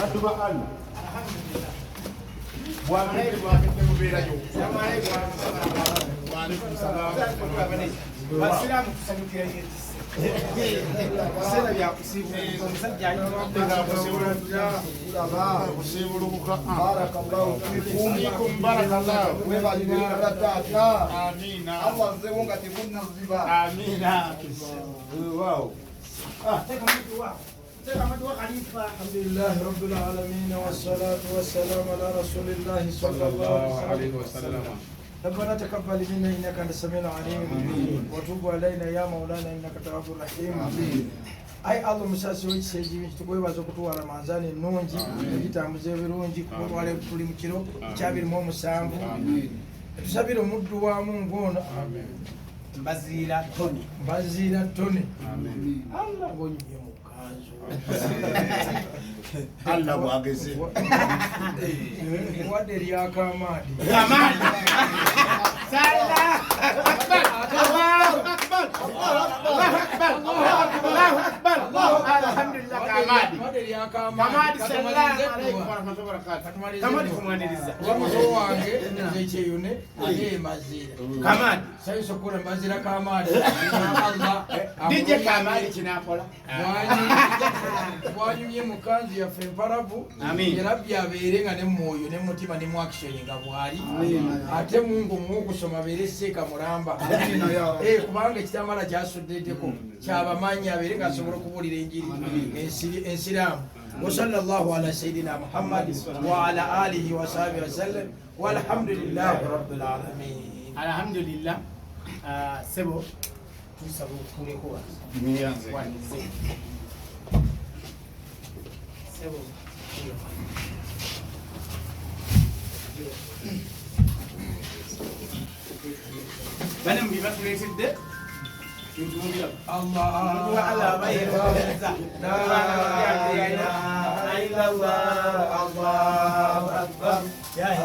Baddu ba Allah. Bwakedde bwakedde mubeerayo. Waalaikum salaam. Basiraamu tusanyukira yetisse. Biseera bya kusiibulukuka omusajja Kusiibulukuka. Barakallahu fikum. Fiikum barakallahu. Webalire ddala taata. Amiina. Allah azzeewo nga temunnaziba. Amiina. Waaw. الحمد لله رب العالمين والصلاة والسلام على رسول الله صلى الله عليه وسلم. ربنا تقبل منا انك انت السميع العليم وتب علينا يا مولانا انك التواب الرحيم. Ayi Allah omusaasi w'ekisa ekibi tukwebaza okutuwa Ramanzaani ennungi egitambuza ebirungi kuba olwaleero tuli mu kiro ekyabiri mu omusanvu. Tusabire omuddu wa Mungu ono. Mbaziira Tony. Mbaziira Tony. Allah ng'onyumye mu kanzu. Allah bwageze. Wadde eryakamaadi. Sala! Allahu Akbar! Allahu Akbar! Allahu Akbar! Alhamdulillah Kamadi. Wadde eryakamaadi. Kamadi, salamu alaykum warahmatullahi wabarakatuh. Kamadi kumwaniriza. Kuba muto wange nze Kyeyune ate Mbaziira. Kamadi. Sayinza okukola Mbaziira Kamadi. Allah DJ Kamadi kinakola. Bwanyumye mu kanzu yaffe empalavu. Amin. Era byabeere nga ne mwoyo ne mutima ne mu action nga bwali ate Mungu muokusoma abeere seeka mulamba. Eh, kubanga ekitambala kyasuddeddeko kyabamanyi abeere nga asobola okubuulira enjiri ensiraamu. وصلى الله على سيدنا محمد وعلى آله وصحبه وسلم والحمد لله رب العالمين. Alhamdulillah. Ah, sebo tusaba okukuleko wanirize. Sebo. Bane mu bibatuleetedde bintu الله لا إله إلا الله الله أكبر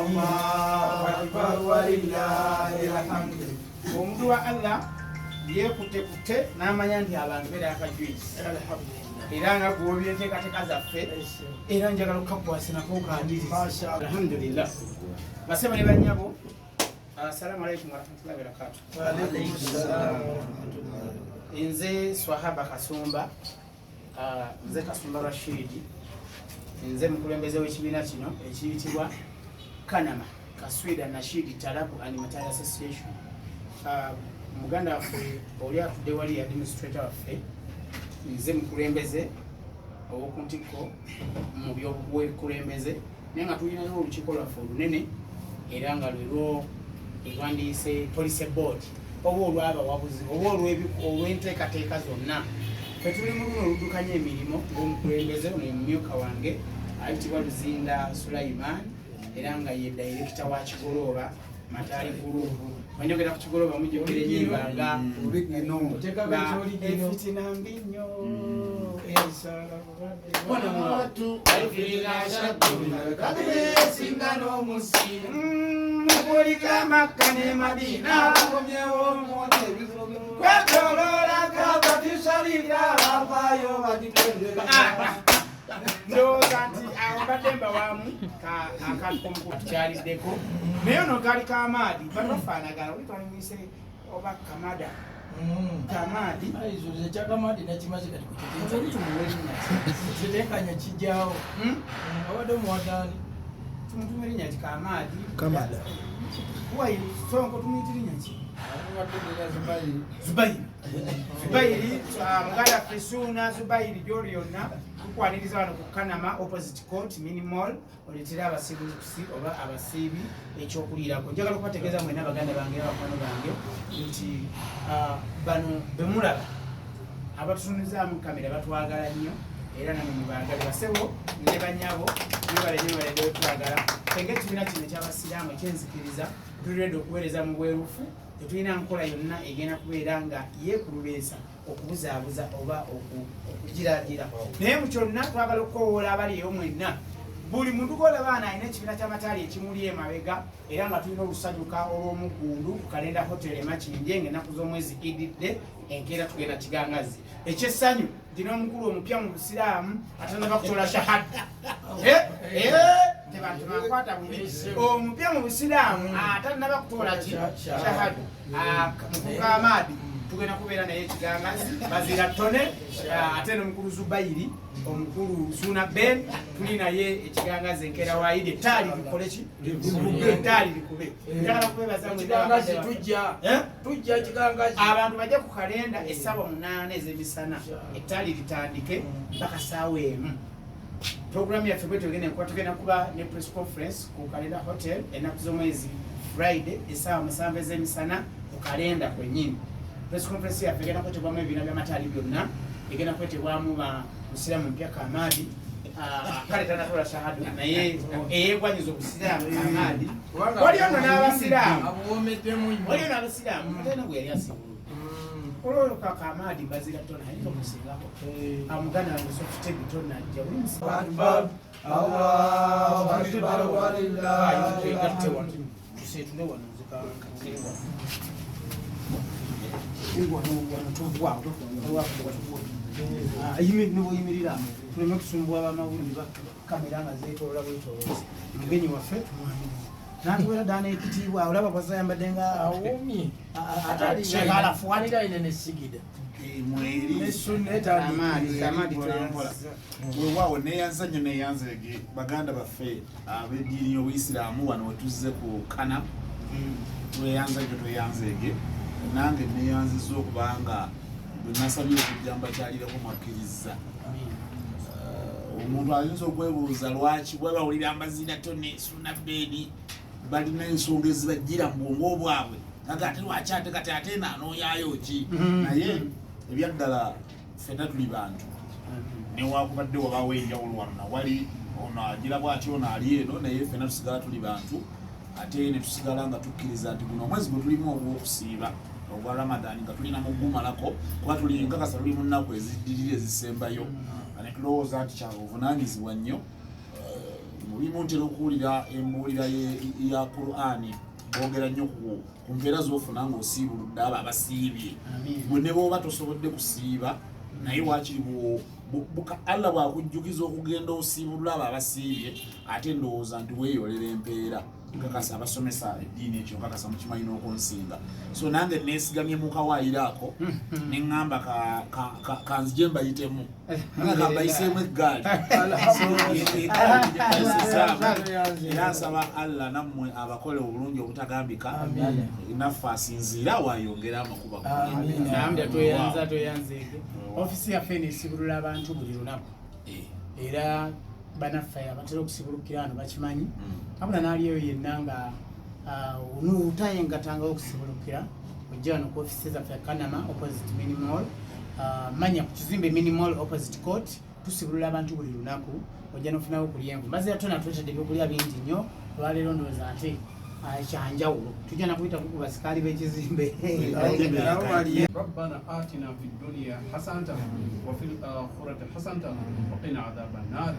الله أكبر ولله الحمد. Omuntu wa Allah yeekutekute n'amanya nti abantu beera akajwisi era nga gwobya enteekateeka zaffe era njagala okukakwasa nako okandiriza. Masha Allah. Alhamdulillah, basebo ne banyabo, assalamu alaikum warahmatullahi wabarakatu. وعليكم السلام ورحمة الله. Nze Swahaba Kasumba, ah, nze Kasumba Rashidi, nze mukulembeze w'ekibiina kino ekiyitibwa Kanama Kaswida Nashidi Talabu and Matari Association. Ah, muganda waffe oli atudde wali administrator waffe, nze mukulembeze ow'okuntikko mu byobwekulembeze, naye nga tulinayo olukiiko lwaffe olunene era nga lwerwo lwandiise policy board oba olwabawabuzi oba olw'enteekateeka zonna. Fe tuli mu luno oluddukanya emirimu ng'omukulembeze ono mumyuka wange ayitibwa Luzinda Sulaiman era nga ye dayirekita wa Kigolooba Mataali Group. Bwenjogera ku Kigolooba mujjukira ennyimba nga Oteekako eky'oligino. Efitina mbi nnyo. Ensala bulwadde. Alfirina shaddu esinga n'omusi mukulika Makka ne Madina kwetoloola Kaba abaayo bagitendera. Ndowooza nti awo mbadde mbawamu akantu tukyaliddeko naye ono kaali kamaadi batofaanagana oli twalimuyise oba Kamada Kamaadi. Aizuze ekyakamadi nakimaze kati. Oli tumuwe erinnya ki? Kitetenkanya kijjawo. Abadde omuwaddaani. Tumutume erinnya ki? Kamaadi. Kamada. Wayi Sonko tumuyita erinnya ki? Zubayiri. Zubayiri, ah, muganda waffe Suuna Zubayiri gyoli yonna tukwaniriza wano ku Kanama opposite court mini mall oleetere abasigusi oba abasiibi ekyokuliirako. Njagala okubategeeza mwena baganda bange abakwano bange nti ah, bano bemulaba abatutunuzaamu kamera batwagala nnyo era namwe mubaagale basebo ne banyabo mwebale nnyo mwebale twagala ffe ekibiina kino ekyabasiraamu ekyenzikiriza tuli ready okuweereza mu bwerufu. Tetulina nkola yonna egenda kubeera nga yeekulubeesa okubuzaabuza oba okugiragira naye mu kyonna twagala okukowoola abali eyo mwenna buli muntu golaba ana alina ekibiina ky'amataali ekimuli emabega era nga tulina olusanyuka olw'omuggundu ku Kalenda Hotel e Makindye ng'ennaku z'omwezi ididde enkeera tugenda Kigangazi ekyessanyu. Nti n'omukulu omupya mu busiraamu atanaba kutola shahada. Tebantu bankwata bubi. Omupya mu busiraamu atanaba kutola ki shahada. Mukulu Amaadi tugenda kubeera naye ekigangazi bazira tone, ate n'omukulu Zubayiri, omukulu Suna Ben tuli naye ekigangazi enkeera waayidi ettaali likole ki? Ettaali likube. Njagala kubebaza Ekigangazi tujja. Tujja ekigangazi. Abantu bajje ku kalenda essaawa 8 ez'emisana ettaali litandike mpaka ssaawa 1. Programu yaffe bwe tugenda kuba tugenda kuba ne press conference ku Kalenda Hotel ennaku z'omwezi Friday essaawa 7 ez'emisana ku kalenda kwennyini. Press conference yaffe egenda kwetebwamu ebibiina by'amataali byonna, egenda kwetebwamu ba musiraamu mpya Kamaadi, kale tanatola shahadu naye eyeegwanyiza obusiraamu Kamaadi. Waliyo nno n'abasiraamu, waliyo n'abasiraamu ate nabwe yali asiibulula olwo Kamaadi mbazira tona ayinza okusingako amuganda wange Softeb tonajja buli Akbar, Allahu Akbar, walillahi twegatte wano tuseetule wano nzikakiri wano wano tuleme kusumbuwa bamawulire ba kamera nga zeetoloola bwetoloozi. Omugenyi waffe tumwaniriza n'atuweera ddala n'ekitiibwa olaba bw'azza ayambadde nga Awomye. Sheikh Alina ne sigida. Mweri. Ne sunna etandikiriza. Weewaawo neeyanza nnyo neeyanzeege baganda baffe ab'eddiini y'obuyisiraamu wano wetuzze ku Kana. Tweyanza nnyo tweyanzeege nange neeyanzizza okubanga bwe nasabye okujja mbakyalireko mwakkiriza. Omuntu ayinza okwebuuza lwaki bwe bawulira mbazira tone Suna Beni balina ensonga ezibajjira mu bwongo bwabwe aga ate lwaki ate kati ate eno anooyaayo ki, naye ebyaddala ffenna tuli bantu newakubadde wabaawo enjawulo wano nawali ono agira bw'ati ono ali eno, naye ffenna tusigala tuli bantu ate ne tusigala nga tukkiriza nti guno omwezi gwe tulimu ogw'okusiiba ogwa Ramadan nga tulina mugumalako kuba tuli nkakasa tuli mu nnaku eziddirira ezisembayo nga ne tulowooza nti kya buvunaanyizibwa nnyo. Mulimu ntera okuwulira embuulira ya Qur'ani boogera nnyo ku mpeera z'ofuna ng'osiibuludde abo abasiibye. Bwe ne bw'oba tosobodde kusiiba naye waakiri Allah bw'akujjukiza okugenda osiibulula abo abasiibye ate ndowooza nti weeyolera empeera. Nkakasa abasomesa eddiini ekyo nkakasa mukimanyi n'okunsinga. So nange neesigamye mu kawaayiro ako ne ŋŋamba kanzije mbayitemu nga kambayiseemu eggaali. Era nsaba Allah nammwe abakole obulungi obutagambika naffe asinziira waayongera amakuba. Alhamdulillah tweyanza tweyanzeege. Ofiisi yaffe eno esibulula abantu buli lunaku era banaffe abatera okusibulukira wano bakimanyi. Wabula n'aliyo yenna nga otayengatangawo okusibulukira ojja wano ku ofiisi zaffe ya Kanama opposite Minimal, manya ku kizimbe Minimal opposite court. Tusibulula abantu buli lunaku ojja n'ofunawo ku lyenvu. Mazira tona tuletedde ebyokulya bingi nnyo olwaleero ndowooza ate kyanjawulo tujja nakuyita ku basikaali b'ekizimbe. ربنا آتنا في الدنيا حسنة وفي الآخرة حسنة وقنا عذاب النار.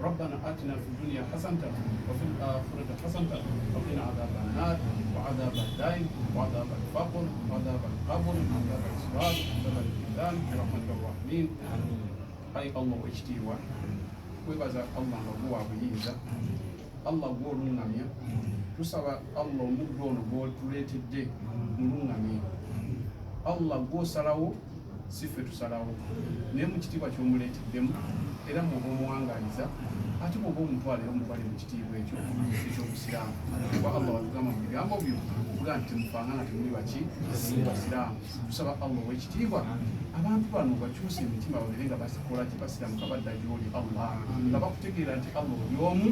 ربنا آتنا في الدنيا حسنة وفي الآخرة حسنة وقنا عذاب النار وعذاب الدين وعذاب الفقر وعذاب القبر وعذاب الصراط وعذاب الميزان برحمتك الراحمين. أي الله ekitiibwa kwebaza Allah nga gwe wabuyinza, Allah gw'oluŋŋamya. Tusaba Allah omuddu ono gw'otuleetedde muluŋŋamye. Allah gw'osalawo si ffe tusalawo, naye mu kitiibwa ky'omuleeteddemu era mw'oba omuwangaaliza ate bw'oba omutwala era omutwale mu kitiibwa ekyo eky'obusiraamu. Kuba Allah watugamba mu bigambo byo okugaa nti temufanga nga temuli baki basiraamu. Tusaba Allah ow'ekitiibwa abantu bano bakyuse emitima babeere nga basikola kye basiraamuka badda gy'oli Allah nga bakutegeera nti Allah oli omu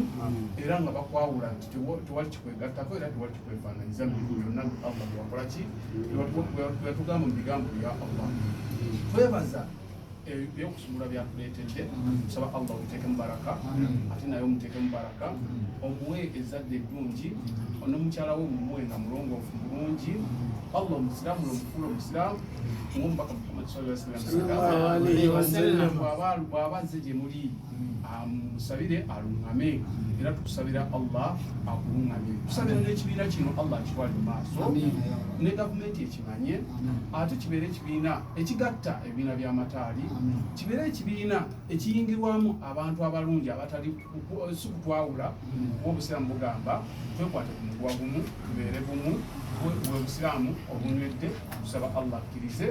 era nga bakwawula nti tewali kikwegattako era tewali kikwefaananyiza mu bintu byonna Allah byewakola ki bye watugamba mu bigambo bya Allah. Twebaza ebyokusumula byatuleetedde. Tusaba Allah omuteekemu baraka ate naye omuteekemu baraka, omuwe ezzadde eddungi n'omukyala we mumuwe nga mulongoofu mulungi. Allah omusiraamu nomufuula omusiraamu ng'omubaka Muhammad. Muhammad sallallahu alaihi wasallam bw'aba azze gye muli amusabire aluŋŋame, era tukusabira Allah akuluŋŋamye. Tusabira n'ekibiina kino Allah akitwale mu maaso, ne gavumenti ekimanye, ate kibeere ekibiina ekigatta ebibiina by'amataali, kibeere ekibiina ekiyingirwamu abantu abalungi abatali si kutwawula. Kuba obusiraamu bugamba twekwate ku muguwa gumu, tubeere bumu, bwe busiraamu obunywedde. Tusaba Allah akkirize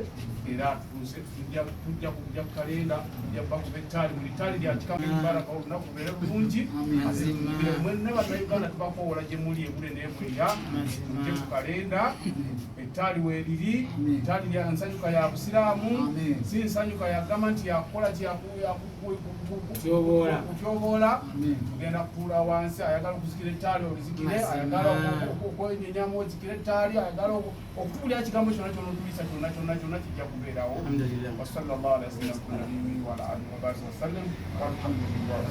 era atutuuse. Tujja kujja ku kalenda, tujja bakuba ettaali, buli ttaali lya kika baraka, olunaku lubeere bulungi. Mwenna Bannayuganda tubakoowola gye muli ebule n'ebweya, mujje ku kalenda, ettaali weeriri. Ettaali lya nsanyuka ya busiraamu, si nsanyuka yagamba nti yakukola ki, kutyoboola. Tugenda kutuula wansi, ayagala okuzikira ettaali olizikire, ayagala okwenyenyamu ozikire ettaali, ayagala okutuulira ekigambo kyonna kyonna otulisa kyonna kyonna kyonna kijja kubeerawo. Wa sallallahu alaihi wasallam nabiyyi wa ala alihi wa sahbihi wasallam, walhamdulillah.